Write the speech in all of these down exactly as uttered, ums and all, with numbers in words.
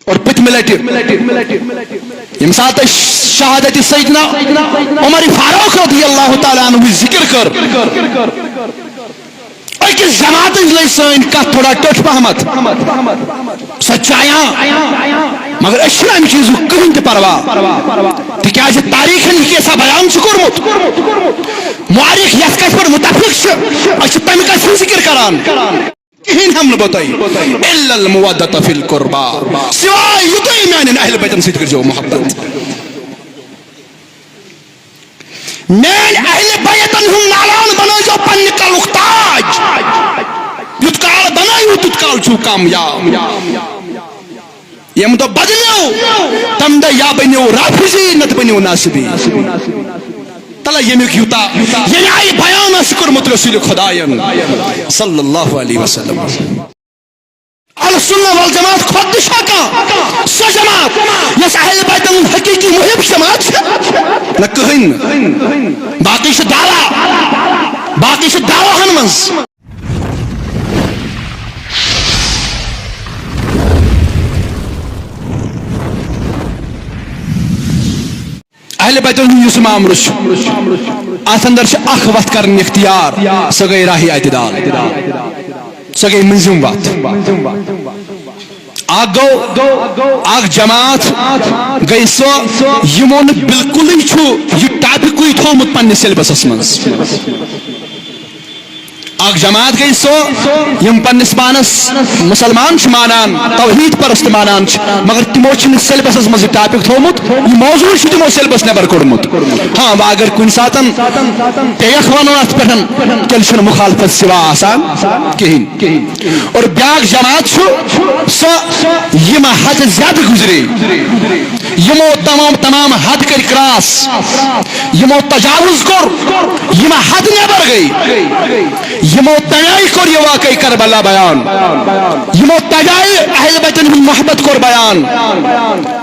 اور پٔتمہِ لٹہِ ییٚمہِ ساتہٕ أسۍ شہادت سیدنا عمر فاروق رضی اللہ تعالیٰ عنہ ذکر کٔر، أکِس جماعتس لٔج سٲنۍ کتھ تھوڑا ٹٔٹھ پہمتھ، سۄ چایاں، مگر أسۍ چھِنہٕ امہِ چیٖزُک کٕہٕنۍ تہِ پرواہ، تِکیازِ تاریخن یہِ کیٛاہ سا بیان چھُ کوٚرمُت، مؤرخ یتھ کتھِ پٮ۪ٹھ متفق چھِ، أسۍ چھِ تمہِ کتھِ ہُنٛد ذکر کران۔ کہین ہم نہ بتائی، الا المودۃ فی القربی، سوائے یوتاہ میانین اہل بیتن سۭتۍ کٔرزیو محبت۔ میانۍ اہل بیتن ہُنٛد نالان بنٲیزیو پننہِ کلُک تاج۔ یُتھ کال بنٲیِو، تیُتھ کال چھُو کامیاب۔ ییٚمہِ دۄہ بدلیو، تَمہِ دۄہ یا بٔنِو رافضی، نتہٕ بٔنِو ناصبی۔ تلہ ییٚمیُک یوٗتاہ، ییٚمہِ آیہِ بیان آسہِ کوٚرمُت رسول خداین صلی اللہ علیہ وسلم۔ اہل سنہ والجماعت کھۄتہٕ تہِ چھا کانٛہہ سۄ جماعت یۄس اہل بیتن ہُنٛد حقیقی محب جماعت چھِ؟ نہ کٕہٕنۍ نہٕ۔ باقٕے چھِ دعویٰ، باقٕے چھِ دعویٰ ہن منٛز۔ اہل بیتن ہُنٛد یُس امام رُس چھُ، اتھ اندر چھِ اکھ وتھ کرٕنۍ اختیار، سۄ گٔے راہ اعتدال، سۄ گٔے مٔنٛزِم وتھ۔ اکھ گوٚو، اکھ جماعت گٔے سۄ، یِمو نہٕ بالکلٕے چھُ یہِ ٹاپکٕے تھوٚومُت پننِس سیلبسس منٛز۔ اکھ جماعت گٔے سۄ، یِم پننِس پانس مسلمان چھِ مانان، توحید پرست مانان چھِ، مگر تِمو چھِنہٕ سیلبسس منٛز یہِ ٹاپک تھوٚومُت، یہِ موضوع چھُ تِمو سیلبس نٮ۪بر کوٚڑمُت۔ ہاں، وۄنۍ اگر کُنہِ ساتن پیٚیَکھ ونُن اتھ پٮ۪ٹھ، تیٚلہِ چھُنہٕ مخالفت سوا آسان کِہیٖنۍ۔ اور بیٛاکھ جماعت چھُ سۄ، یِم حد زیادٕ گُزرے، یِمو تمام، تمام حد کٔرۍ کراس، یِمو تجاوز کوٚر، یِم حد نٮ۪بر گٔے، یِمو تمہِ آیہِ کوٚر یہِ واقعہ کربلا بیان، یِمو تمہِ آیہِ اہل بیتن ہُنٛد محبت کوٚر بیان۔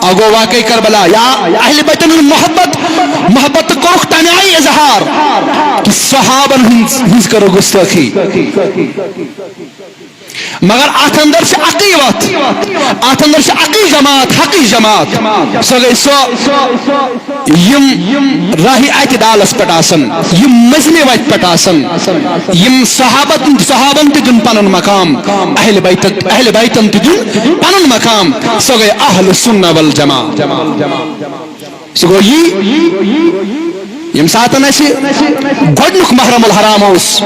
اگو واقعہ کربلا یا اہل بیتن ہُنٛد محبت، محبت تہٕ کوٚرُکھ تمہِ آیہِ اظہار کہ صحابن ہٕنٛز، ہٕنٛز کٔرٕکھ گستٲخی۔ مگر اتھ اندر چھِ اکٕے وتھ، اتھ اندر چھِ اکٕے جماعت، حقٕچ جماعت۔ سۄ گٔے سۄ، یِم راہ اعتدالس پٮ۪ٹھ آسن، یِم مٔنٛزمہِ وتہِ پٮ۪ٹھ آسن، یِم صحابتن، صحابن تہِ دیُن پنُن مقام، اہل بیت، اہل بیتن تہِ دیُن پنُن مقام۔ سۄ گٔے اہل سنہ والجماعت۔ سُہ گوٚو یی، ییٚمہِ ساتہٕ اَسہِ گۄڈٕنیُک محرم الحرام اوس،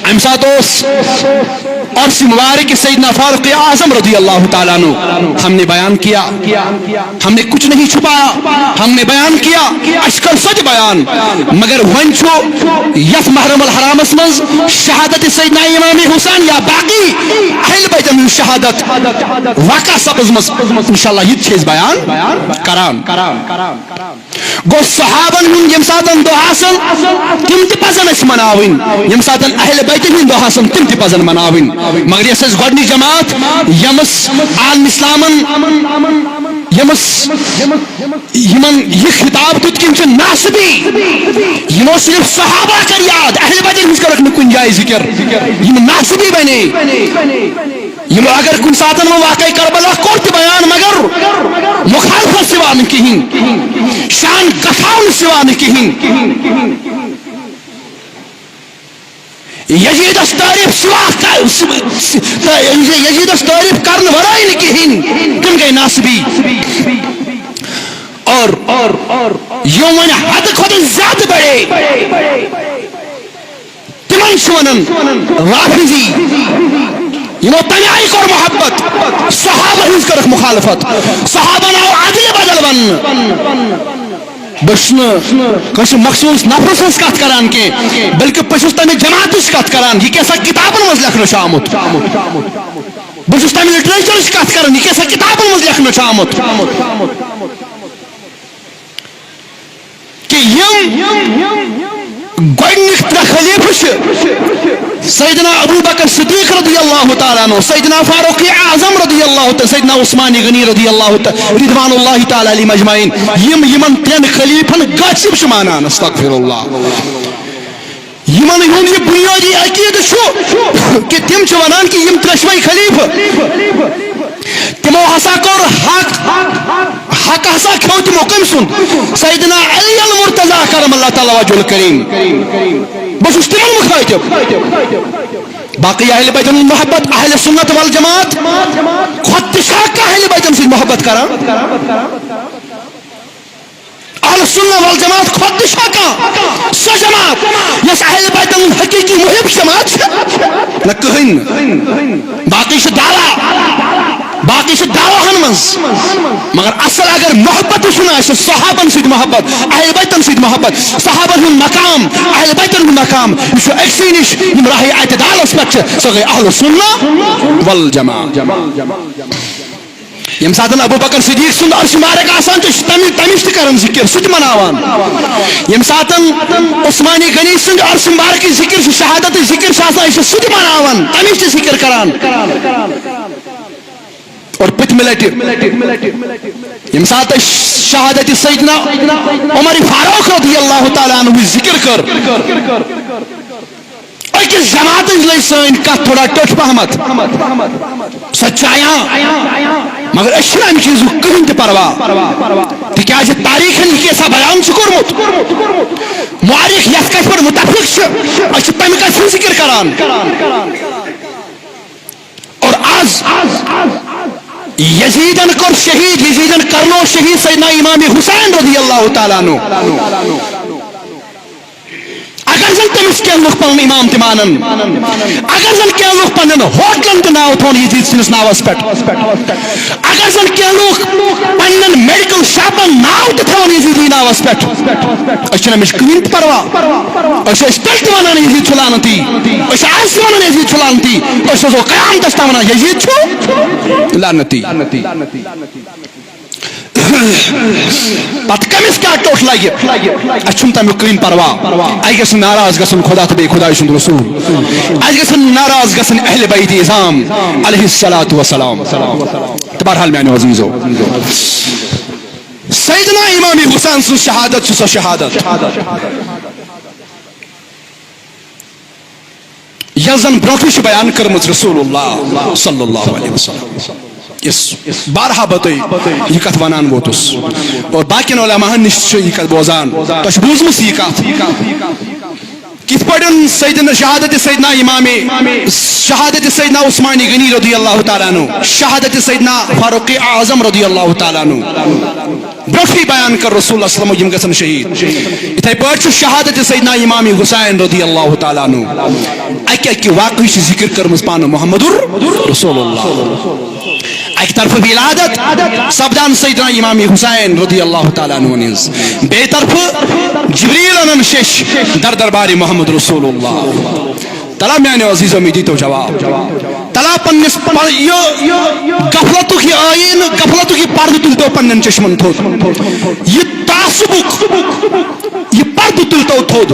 اَمہِ ساتہٕ اوس عرش مبارک سیدنا فاروق اعظم رضی اللہ تعالیٰ عنہ، ہم نے بیان کیا، ہم نے کچھ نہیں چھپایا، ہم نے بیان کیا، اَسہِ کٔر سۄ تہِ بیان۔ مگر وۄنۍ چھُ یَتھ محرم الحرامس منٛز شہادت سیدنا امام حسین یا باقی اہل بیتن ہٕنٛز شہادت واقعہ سپٕزمٕژ، انشاءاللہ یہِ تہِ چھِ أسۍ بیان کران۔ گوٚو صحابن ہُنٛد ییٚمہِ ساتن دۄہ آسن، تِم تہِ پزن اسہِ مناوٕنۍ، ییٚمہِ ساتن اہل بیتن ہٕنٛدۍ دۄہ آسن، تِم تہِ پزن مناوٕنۍ۔ مگر یۄس اسہِ گۄڈٕنِچ جماعت، ییٚمِس عالم اسلامن، ییٚمِس، یِمن یہِ خطاب دیُت کِنہٕ چھِ ناصبی، یِمو صرف صحابہ کر یاد، اہل بیتن ہٕنٛز کٔرٕکھ نہٕ کُنہِ جایہِ ذکر، یِم ناصبی بنے۔ یِمو اگر کُنہِ ساتن وۄنۍ واقعہ کربلا کوٚر تہِ بیان، مگر مخالفت سوا نہٕ کِہیٖنۍ، شان گژھاو نہٕ سوا نہٕ کِہیٖنۍ۔ یزیدس تعریف سوا ک-، س-، س-، یزیدس تعریف کرنہٕ ورٲے نہٕ کِہیٖنۍ، تِم گٔے ناصبی۔ اور، اور، اور یِم وۄنۍ حد کھۄتہٕ زیادٕ بڑے۔ تِمن چھِ ونان رافضی۔ یِمو تمہِ آیہِ کوٚر محبت، صحابن ہٕنٛز کٔرٕکھ مخالفت، صحابن آو عدلہِ بدل وننہٕ۔ بہٕ چھُس نہٕ کٲنٛسہِ مخصوٗص نفرٕ سٕنٛز کتھ کران کینٛہہ، بلکہِ بہٕ چھُس تمہِ جماعتٕچ کتھ کران، یہِ کیٛاہ سا کتابن منٛز لیکھنہٕ چھُ آمُت۔ بہٕ چھُس تمہِ لٹریچرٕچ کتھ کران، یہِ کیٛاہ سا کتابن منٛز لیکھنہٕ چھُ آمُت۔ کہ یِم گۄڈٕنِکۍ ترٛےٚ خلیفہٕ چھِ، سیدنا ابو بکر صدیق رضی اللہ تعالیٰ عنہ، سیدنا فاروق اعظم رضی اللہ تعالیٰ، سیدنا عثمان غنی رضی اللہ تعالیٰ، رضوان اللہ تعالیٰ علیہم اجمعین، یِم یِمن ترٛٮ۪ن خلیفن غاصب چھِ مانان، استغفر اللہ۔ یِمن ہُنٛد یہِ بُنیٲدی عقیٖدٕ چھُ کہِ تِم چھِ وَنان کہِ یِم ترٛٮ۪شوَے خلیٖفہٕ، تِمو ہسا کوٚر کٔمۍ سُنٛد؟ سیدنا علی المرتضی کرم اللہ تعالیٰ وجہ الکریم۔ بہٕ چھُس تِمن مُخٲطِب۔ باقٕے اہل بیتن ہُنٛد محبت، اہل سنت والجماعت کھۄتہٕ تہِ چھا کانٛہہ اہل بیتن سۭتۍ محبت کران؟ اہل سنت والجماعت کھۄتہٕ تہِ چھا کانٛہہ سۄ جماعت یۄس اہل بیتن ہُنٛد حقیقی محب جماعت چھِ؟ نہ، کٕہٕنۍ نہٕ۔ باقٕے چھِ دعویٰ، باقٕے چھِ دعویٰ ہن منٛز، مگر اصل اگر محبت وٕچھُن آسہِ، صحابن سۭتۍ محبت، اہل بیتن سۭتۍ محبت، صحابن ہُنٛد مقام، اہل بیتن ہُنٛد مقام، یہِ چھُ أکسٕے نِش، یِم راہِ اعتدالس پٮ۪ٹھ چھِ، سۄ گٔے اہل سنت والجماعت۔ ییٚمہِ ساتہٕ ابو بکر صدیق سُنٛد عرش مبارک آسان چھُ، تَمہِ، تَمِچ تہِ کران ذکر، سُہ تہِ مناوان۔ ییٚمہِ ساتہٕ عثمانِ غنی سُنٛد عرش مبارکٕچ ذکر چھِ، شہادتٕچ ذکر چھِ آسان، أسۍ چھِ سُہ تہِ مناوان، تَمِچ تہِ ذکر کران۔ اور پٔتمہِ لٹہِ ییٚمہِ ساتہٕ أسۍ شہادت سیدنا عمر فاروق رضی اللہ تعالیٰ عنہ ذکر کٔر، أکِس جماعتس لٔج سٲنۍ کتھ تھوڑا ٹٔٹھ پہمتھ۔ سۄ چھِ چایان، مگر أسۍ چھِنہٕ امہِ چیٖزُک کٕہٕنۍ تہِ پرواہ، تِکیازِ تاریخن یہِ کینٛژھا بیان چھُ کوٚرمُت، مؤرخ یتھ کتھِ پٮ۪ٹھ متفق چھِ، أسۍ چھِ تمہِ کتھِ ہُنٛد ذکر کران۔ اور از یزیدن کوٚر شہید، یزیدن کرنو شہید سیدنا امام حسین رضی اللہ تعالیٰ عنہ۔ اگر زن تٔمِس کینٛہہ لُکھ پنُن امام تہِ مانن، اگر زن کینٛہہ لُکھ پننٮ۪ن ہوٹلن تہِ ناو تھاون یزید سٕنٛدِس ناوس پٮ۪ٹھ، اگر زن کینٛہہ لُکھ پننٮ۪ن میڈیکل شاپن ناو تہِ تھاون یزیدی ناوس پٮ۪ٹھ، أسۍ چھِنہٕ امِچ کٕہٕنۍ تہِ پرواہ۔ أسۍ چھِ أسۍ تیٚلہِ تہِ ونان یزید چھُ لعنتی، أسۍ چھِ آز تہِ ونان یزید چھُ لعنتی، أسۍ روزو قیامتس تام ونان یزید چھُ لعنتی۔ پتہٕ کٔمِس کیٛاہ ٹوٚٹھ لگہِ، اَسہِ چھُنہٕ تَمیُک کٕہٕنۍ پرواہ۔ اَسہِ گژھِ نہٕ ناراض گژھُن خدا تہٕ بیٚیہِ خۄداے سُنٛد رسول۔ اَسہِ گژھِ نہٕ ناراض گژھٕنۍ اہل بیت عظام علیہ الصلوۃ والسلام۔ تہٕ بہرحال میٛانیو عزیٖزو، سیدنا امام حسین سٕنٛز شہادت چھِ سۄ شہادت یۄس زن برونٛٹھٕے چھِ بیان کٔرمٕژ رسول اللہ صلی اللہ علیہ وسلم۔ یُس بارہا بہٕ تۄہہِ یہِ کتھ ونان ووتُس، اور باقین علماہن نِش چھِ یہِ کتھ بوزان، تۄہہِ چھِ بوٗزمٕژ یہِ کتھ، کِتھ پٲٹھۍ سیدنا، شہادت سیدنا امام، شہادت سیدنا عثمان غنی رضی اللہ تعالیٰ عنہ، شہادت سیدنا فاروق اعظم رضی اللہ تعالیٰ عنہ۔ برونٛٹھٕے بیان کٔر رسول اللہ صلی اللہ علیہ وسلم، یِم گژھن شہید۔ یِتھے پٲٹھۍ چھُ شہادت سیدنا امام حسین رضی اللہ تعالیٰ عنہ۔ اکہِ اکہِ واقعہٕ چھِ ذکر کٔرمٕژ پانہٕ محمد رسول اللہ۔ اکہِ طرفہٕ ولادت سپدان سیدنا امام حسین رضی اللہ تعالیٰ عنہ ہٕنٛز، بیٚیہِ طرفہٕ جبریل انان شیٚش در دربارِ محمد رسول اللہ۔ تلا میانیو عزیزو، مےٚ دیٖتو جواب۔ تلا پننِس پ-، یہِ غفلتُک یہِ آیٖنہٕ، غفلتُک یہِ پردٕ تُلتو پننٮ۪ن چشمن تھوٚد۔ یہِ تعصبُک یہِ پردٕ تُلتو تھوٚد۔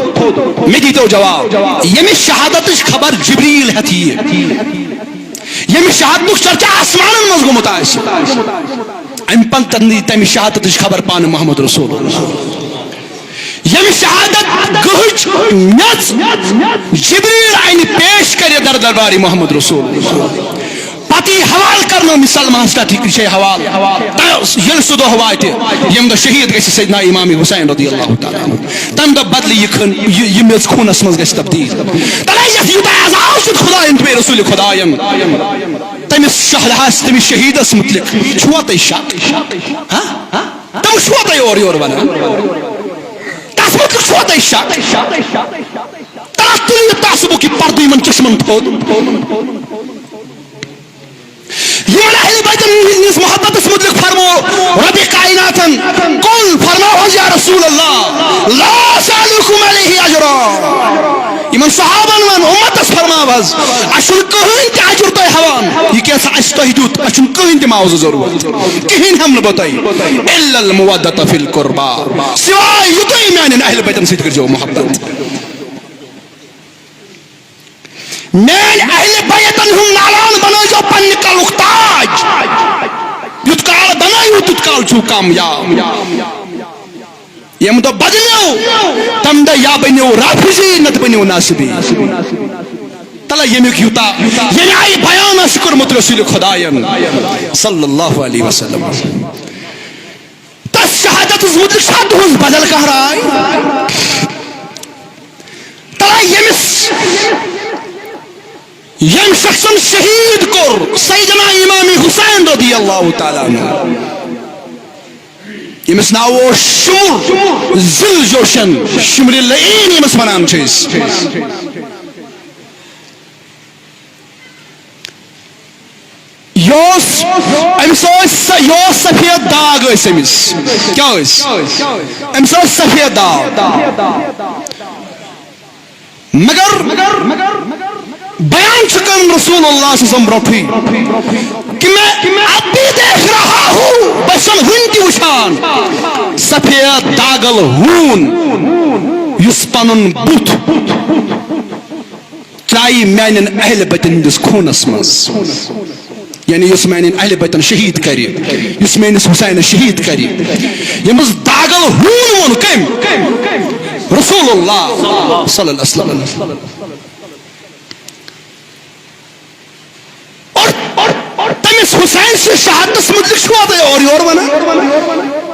مےٚ دیٖتو جواب۔ ییٚمِس شہادتٕچ خبر جبریل ہٮ۪تھ یِیہِ، ییٚمِس شہادتُک چرچہ آسمانن منٛز گوٚمُت آسہِ، امہِ پتہٕ دی تمہِ شہادتٕچ خبر پانہٕ محمد رسول اللہ۔ ییٚمہِ شہادت گٔہٕچ میٚژ جبریل انہِ پیش کرِ در دربارِ محمد رسول۔ پتہٕ یی حوالہٕ کرنہٕ مسلمانس پٮ۪ٹھ یہِ چھے حوالہٕ۔ تہٕ ییٚلہِ سُہ دۄہ واتہِ، ییٚمہِ دۄہ شہید گژھِ سیدنا امام حسین رضی اللہ تعالیٰ عنہ، تمہِ دۄہ بدلہِ یہِ خون، یہِ، یہِ میٚژ خوٗنس منٛز گژھِ تبدیل۔ تلے یتھ یوٗتاہ عذاب چھُ خداین تہٕ بیٚیہِ رسول خداین، تٔمِس شہداہس، تٔمِس شہیدس متعلق چھُوا تۄہہِ شک؟ ہاں؟ تِم چھُوا تۄہہِ اورٕ یورٕ ونان؟ تس متعلق چھُوا تۄہہِ شک؟ تس تُلِو یہِ تعصبُک یہِ پردٕ یِمن چشمن تھوٚد۔ یِمن اہل بیتن ہٕنٛدِس محبتس متعلق فرمو رب کائناتن، قل، فرماو حظ یا رسول اللہ، لا اسألکم علیہ اجرا۔ یِمن صحابن ون، امتس فرماو حظ، اسہِ چھُنہٕ کٕہٕنۍ تہِ اجر تۄہہِ ہٮ۪وان، یہِ کینٛژھا اسہِ تۄہہِ دیُت، اسہِ چھُنہٕ کٕہٕنۍ تہِ معاوضہٕ ضروٗرت، کِہیٖنۍ ہٮ۪مہٕ نہٕ بہٕ تۄہہِ، الا المودة فی القربی، سوائے یُتُے میانٮ۪ن اہل بیتن سۭتۍ کٔرۍزیو محبت۔ میانۍ اہل بیتن ہُنٛد نالان بنٲیزیو پننہِ کلُک تاج، یُتھ کال بنٲیِو تیُتھ کال چھُو کامیاب۔ ییٚمہِ دۄہ بدلیو، تَمہِ دۄہ یا بٔنِو رافضی، نتہٕ بٔنِو ناصبی۔ تَلہ ییٚمیُک یوٗتاہ، ییٚمہِ آیہِ بیان آسہِ کوٚرمُت رسول خداین صلی اللہ علیہ وسلم۔ تس شہادت تہٕ مُتعلِق چھا تُہٕنٛز بدل کانٛہہ راے؟ تہٕ ییٚمِس، ییٚمۍ شخصن شہیٖد کوٚر سیدنا امام حسین رضی اللہ تعالیٰ عنہ، ییٚمِس ناو اوس شمر ذی الجوشن، شمر لعین ییٚمِس ونان چھِ أسۍ۔ یہِ اوس، أمِس ٲسۍ س-، یہِ اوس سفید داغ ٲسۍ أمِس۔ کیٛاہ ٲسۍ؟ أمِس ٲسۍ سفید داغ۔ مگر بیان چھُ کران رسول اللہ صلی اللہ علیہ وسلم برونٛٹھٕے کہ میں اب بھی دیکھ رہا ہوں، بہٕ چھُسن وُنہِ تہِ وٕچھان سفید داغل ہوٗن، یُس پنُن بُتھ ترٛایہِ میانٮ۪ن اہلِ بیتن ہٕنٛدِس خوٗنس منٛز۔ یعنی یُس میانٮ۪ن اہلِ بیتن شہیٖد کرِ، یُس میٲنِس حسینس شہیٖد کرِ، ییٚمِس داغل ہوٗن ووٚن کٔمۍ؟ رسول اللہ صلی اللہ علیہ وسلم۔ اور، اور، اور تٔمِس حسین سٕنٛز شہادتس مُتعلِق چھُوا تُہۍ اورٕ یورٕ ونان؟